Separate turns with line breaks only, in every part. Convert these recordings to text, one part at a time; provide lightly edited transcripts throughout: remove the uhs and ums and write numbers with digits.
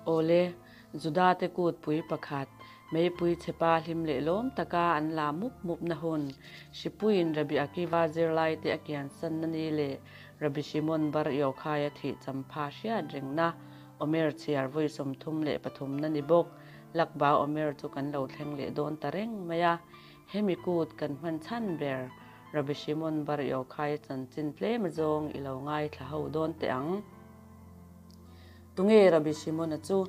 Awle, Judate kutpui pakhat, meipui chhepa hlim leh lawm taka an la mup mupna hun, Hripuiin Rabbi Akiva zirlaite a kiansanna ni leh Rabbi Shimon Bar Yochai-a thih champha hriat rengna Omer chhiar vawi 33 na ni bawk. Lakba Omer chu kan lo thleng leh dawn ta reng mai a, hemi kut kan hman chhan ber Rabbi Shimon Bar Yochai-a chanchin tlem zawng i lo ngaithla ho dawn teh ang. Tunge Rabbi Shimon-a chu?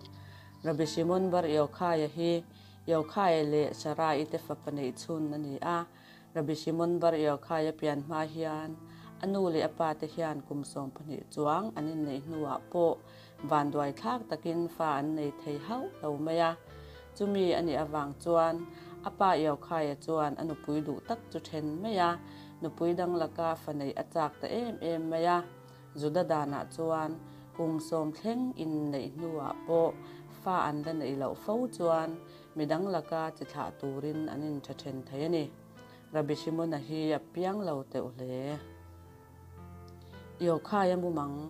Rabbi Shimon Bar Yochai-a hi Yochai leh Sarai te fapa neih chhun a ni a. Rabbi Shimon Bar Yochai-a pian hma hian a nu leh a pa te hian kum 12 chuang an inneih hnuah pawh vanduai thlak takin fa an nei thei hauh lo mai a. Chumi a nih avang chuan a pa Yochai-a chuan a nupui duh tak chu then mai a, nupui dang laka fa neih a chak ta em em mai a. Juda danah chuan kum sawm thleng inneih hnuah pawh fa an la neih loh fo chuan midang laka chi thlah turin an intha then thei a ni. Rabbi Shimona hi a piang lo teuh hle. Yochai-a mumang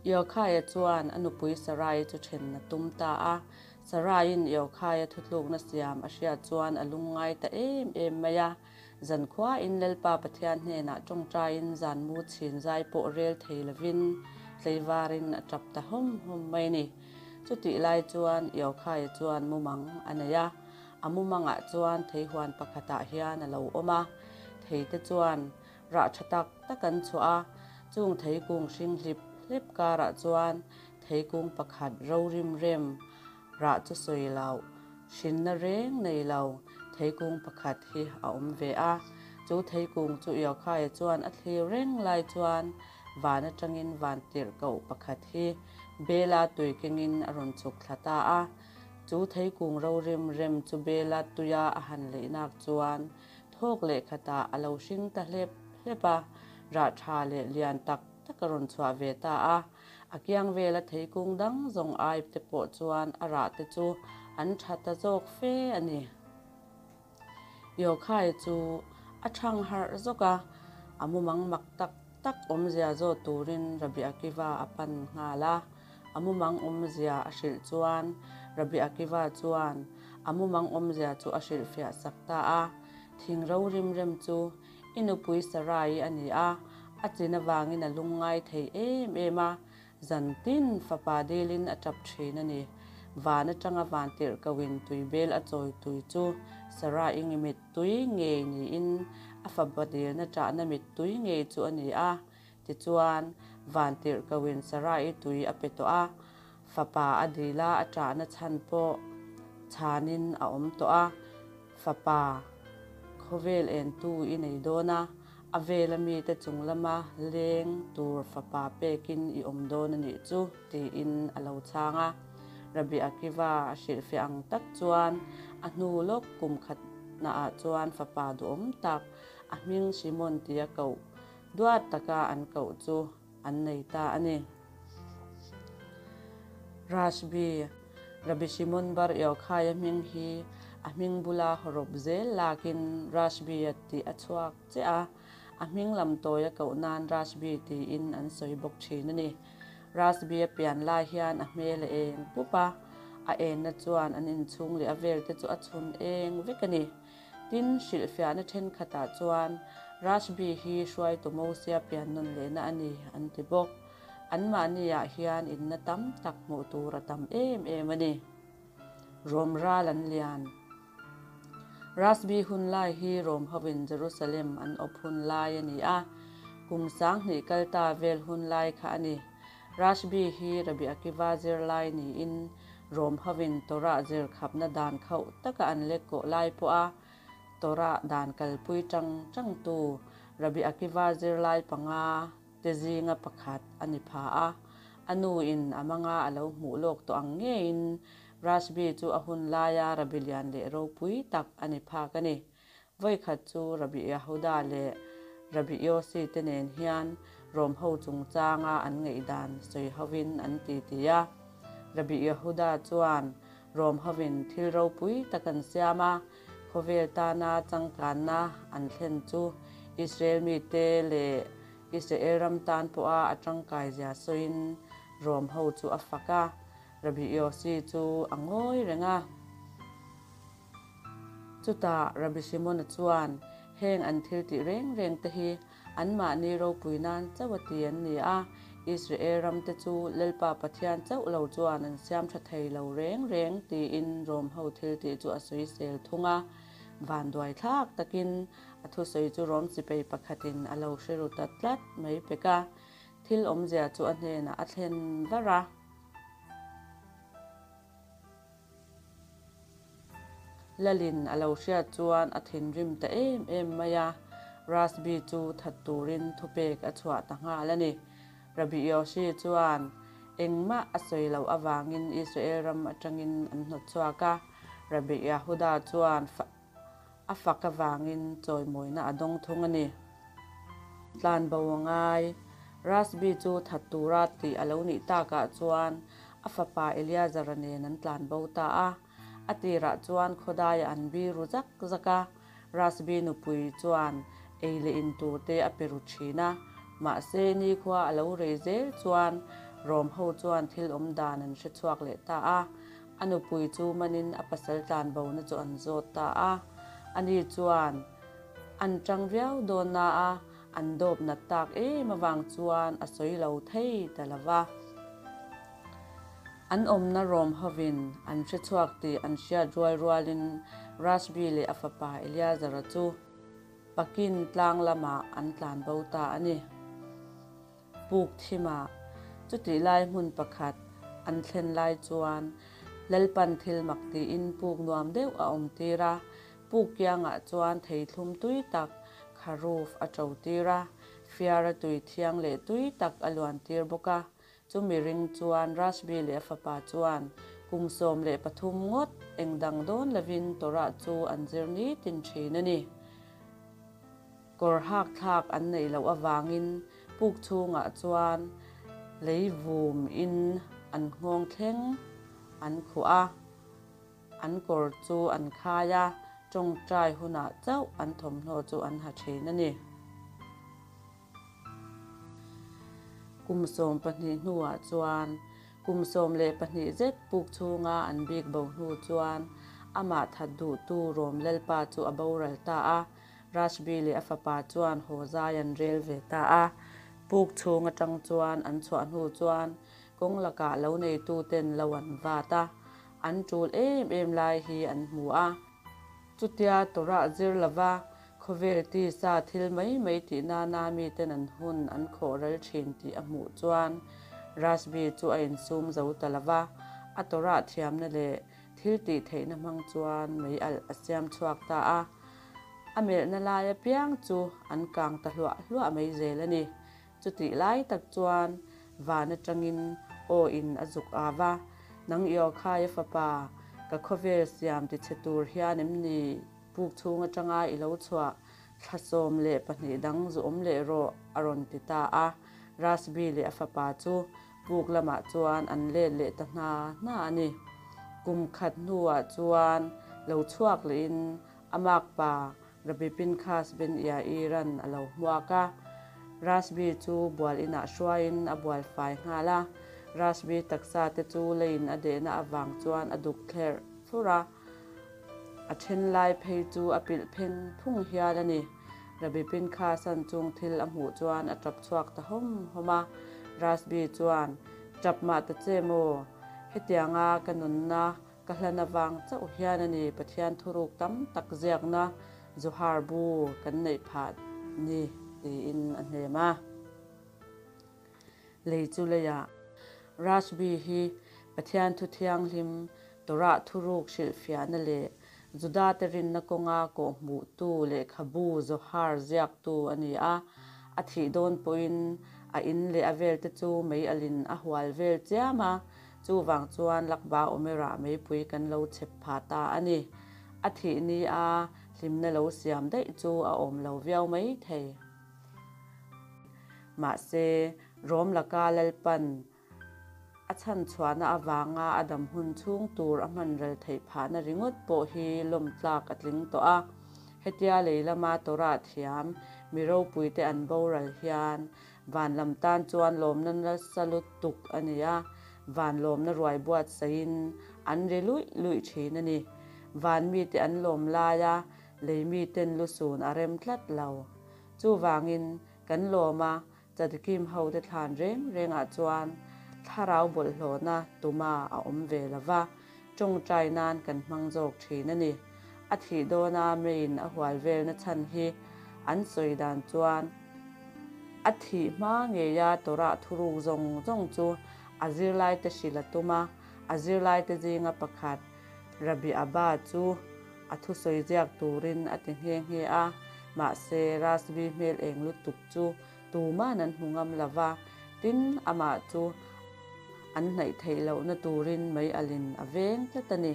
Yochai-a chuan a nupui Sarai chu then a tum ta a. Sarai-in Yochai-a thutlukna siam a hriat chuan a lungngai ta em em mai a. Zankhuain Lalpa Pathian hnenah tawngtaiin zanmu chhin zai pawh rel thei lovin tleivarin a tap ta hawm hawm mai a ni. Chutih lai chuan Yochai chuan mumang a nei a, a mumangah chuan theihuan pakhatah hian a lo awm a, theite chuan rah tha tak tak an chhuah a, chung theikung hring hlip hlep karah chuan theikung pakhat ro rim rem Rah chu sawi loh, hrinna reng nei lo theikung pakhat hi a awm ve a. Chu theikung chu Yochai chuan a thlir reng lai chuan van atangin van tirhkoh pakhat hi Bela tui kengin a rawn chhuk thla ta a. Chu theikung ro rim rem chu Bela tuia a han leihnak chuan thawk leh khatah a lo hring ta hlep hlep a, rah tha leh lian tak tak a rawn chhuah ve ta a. A kiang vela theikung dang zawng aip te pawh chuan a rah te chu an tha ta zawk fe a ni. Yochai chu a thang harh zawk a, a mumang mak tak tak awmzia zawt turin Rabbi Akiva a pan nghal a. A mumang awmzia a hrilh chuan Rabbi Akiva chuan a mumang awmzia chu a hrilhfiah sak ta a, Thing ro rim rem chu I nupui Sarai a ni a, a chin avangin a lungngai thei em em a, zan tin fapa dilin a tap thin a ni. Van atanga van tirhkohin tuibel a chawi tui chu Sarai ngi mittui ngei niin a fapa dilna tahna mittui ngei chu a ni a. Tichuan, van tirhkohin Sarai tui a pe tawh a, fapa a dila a tahna chhan pawh chhanin a awm tawh a. Fapa, khawvel entu i nei dawn a, a vela mite chung lama leng tur fapa pekin i awm dawn a nih chu, tiin a lo chhang a. Rabbi Akiva a hrilhfiah ang tak chuan a hnu lawk kum khatnaah chuan fapa duhawm tak, a hming Shimon tia koh duat taka an koh chu an nei ta a ni. Rashbi, Rabbi Shimon bar Yochai-a hming hi a hming bula hawrawp zel lakin Rashbi-a tih a chhuak chiah a, a hming lam tawi a koh nan Rashbi tiin an sawi bawk thin a ni. Rashbi-a pian lai hian a hmel a eng pup a, a enna chuan an inchhung leh a velte chu a chhun eng vek a ni. Tin, hrilhfiahna thenkhatah chuan Rashbi hi hruaitu Mosia pian nawn lehna a ni an ti bawk. Anmahniah hian inna tam tak hmuh tur a tam em em a ni. Rom ral an lian. Rashbi hun lai hi Rom hovin Jerusalem an awp hun lai a ni a, kum 2000 kal ta vel hun lai kha a ni. Rashbi hi Rabbi Akiva zirlai niin Rom hovin Torah zir khapna dan khauh taka an lek kawh lai pawha Torah dan kalpui tang tangtu Rabbi Akiva zirlai panga te zinga pakhat a ni pha a. A nuin a manga a lo hmuh lawk tawh ang ngeiin Rashbi chu a hun laia Rabbi lian leh ropui tak a ni phak a ni. Vawikhat chu Rabbi Yehuda leh Rabbi Yossi te nen hian Rom ho chungchanga an ngaihdan sawi hovin an titi a. Rabbi Yehuda chuan Rom hovin thil ropui tak an siam a, khawvel tana changkanna an thlen chu Israel mite leh Israel ram tan pawha a tangkai zia sawiin Rom ho chu a fak a. Rabbi Yossi chu a ngawi reng a. Chutah Rabbi Shimon-a chuan, Heng an thil tih reng reng te hi anmahni ropui nan chauh a ti an ni a, Israel ram te chu Lalpa Pathian chauh lo chuan an siam tha thei lo reng reng tiin Rom ho thil tih chu a sawisel thung a. Vanduai thlak takin a thusawi chu Rom chipei pakhatin a lo hre ru ta tlat mai pek a, thil awmzia chu a hnenah a thlen var a. Lalin a lo hriat chuan a thinrim ta em em mai a, Rashbi chu that turin thupek a chhuah ta nghal a ni. Rabbi Yoshi chuan engmah a sawi loh avangin Israel ram atangin an hnawt chhuak a, Rabbi Yehuda chuan a fak avangin chawimawina a dawng thung a ni. Tlanbo a ngai. Rashbi chu that tura tih a lo nih takah chuan a fapa Eleazar-a nen an tlanbo ta a. A tirah chuan khawdaiah an bi ru zak zak a, Rashbi nupui chuan ei leh in tur te a pe ru thin a. Mahse, nikhua a lo rei zel chuan Rom ho chuan thil awm dan an hre chhuak leh ta a. A nupui chu manin a pasal tlanbona chu an zawt ta a. Ani chuan an tang viau dawn na a, an dawp nat tak em avang chuan a sawi lo thei ta lo va. An awmna Rom hovin an hre chhuak tih an hriat rual rualin Rashbi leh a fapa Eleazar-a chu Pakin tlang lamah an tlanbo ta a ni. Puk thimah chutih lai hmun pakhat an thlen lai chuan Lalpan thil mak tiin puk nuam deuh a awm tir a, puk kiangah chuan theithlum tui tak kharuf a to tir a, fiara tui thiang leh tui tak a luan tir bawk a. Chumi ring chuan Rashbi leh a fapa chuan kum 13 ngawt eng dang dawn lovin Torah chu an zir nitin thin a ni. Kawr hak thlak an neih loh avangin puk chhungah chuan lei vum in an nghawng thleng an khuh a, an kawr chu an khai a, tawngtai hunah chauh an thawmhnaw chu an ha thin a ni. Kum 12 hnuah chuan kum 12 zet puk chhunga an bik bo hnu chuan amah that duhtu Rom Lalpa chu a boral ta a, Rashbi leh a fapa chuan haw zai an rel ve ta a. Puk chhung atang chuan an chhuah hnu chuan kawng lakah lo neituten lo an vat a, an tul em em lai hi an hmu a. Chutia Torah zir lova khawvel tisa thil mai mai tih nana miten an hun an khawh ral thin tih a hmuh chuan Rashbi chu a insum zo ta lova, a Torah thiamna leh thil tih theihna hmang chuan mei alh a siam chhuak ta a. A melhna lai apiang chu an kang ta hluah hluah mai zel a ni. Chutih lai tak chuan van atangin aw in a zuk av a, Nang i aw khai a fapa, ka khawvel siam ti chhe tur hian em ni? Puk chhung atanga i lo chhuah thla 12 dang zu awm leh rawh, a rawn ti ta a. Rashbi leh a fapa chu puk lamah chuan an let leh ta hna hna a ni. Kum khat hnuah chuan lo chhuak lehin a makpa Rabbi Pinchas ben Yair-a'n a lo hmuak a. Rashbi chu bual inah hruaiin a bual fai nghal a. Rashbi taksa te chu leiin a dehna avang chuan a duk thlerh thlurh a. A then lai phei chu a pilh pheng phung hial a ni. Rabbi Pinchas-a'n chung thil a hmuh chuan a tap chhuak ta hawm hawm a. Rashbi chuan, Tap mah ta che maw? Hetianga ka nunna ka hlan avang chauh hian a ni Pathian thuruk tam tak ziakna Zohar bu kan neih phah ni, tiin a hnem a. Lei chu leiah Rashbi hi Pathian thu thianghlim Torah thuruk hrilhfiahna leh Judate rinna kawnga kawhhmuhtu lehkhabu Zohar ziaktu a ni a. A thih dawn pawhin a in leh a velte chu mei alin a hual vel chiam a, chuvang chuan Lakba Omerah meipui kan lo chhep phah ta a ni. A thih ni a hlimna lo siam daih chu a awm lo viau mai thei. Mahse, Rom laka Lalpan a chhan chhuahna avanga a dam hun chhung tur a hman rel theih phahna ringawt pawh hi lawm tlak a tling tawh a. Hetia lei lama Torah thiam mi ropuite an boral hian van lam tan chuan lawmna nasa lutuk a ni a. Van lawmna ruai buatsaihin an ri luih luih thin a ni. Van mite an lawm laia lei miten lusun a rem tlat lo. Chuvangin, kan lawm a, Tzaddikim hote thlan reng rengah chuan thlarau bawlhhlawhna tuma a awm ve lo va, tawngtai nan kan hmang zawk thin a ni. A thih dawna meiin a hual velna chhan hi an sawi dan chuan a thih hma ngeia Torah thuruk zawng zawng chu a zirlaite hrilh a tum a, a zirlaite zinga pakhat Rabbi Abba chu a thusawi ziak turin a ti nghe nghe a, mahse Rashbi hmel eng lutuk chu tuman an hmu ngam lo va, tin amah chu an hnaih theih lohna turin mei alhin a veng tlat a ni.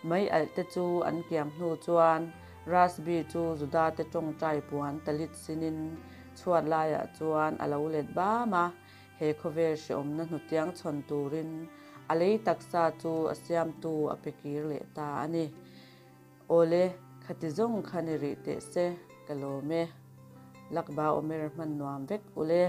Mei alh te chu an kiam hnu chuan Rashbi chu Juda te tawngtai puan talit sinin chhuat laiah chuan a lo let bam a, he khawvel hreawmna hnutiang chhawn turin a lei taksa chu a siamtu a pe kir leh ta a ni. Awle, khati zawng kha ni rih teh se, ka lawm e. Lakba Omer hman nuam vek ule.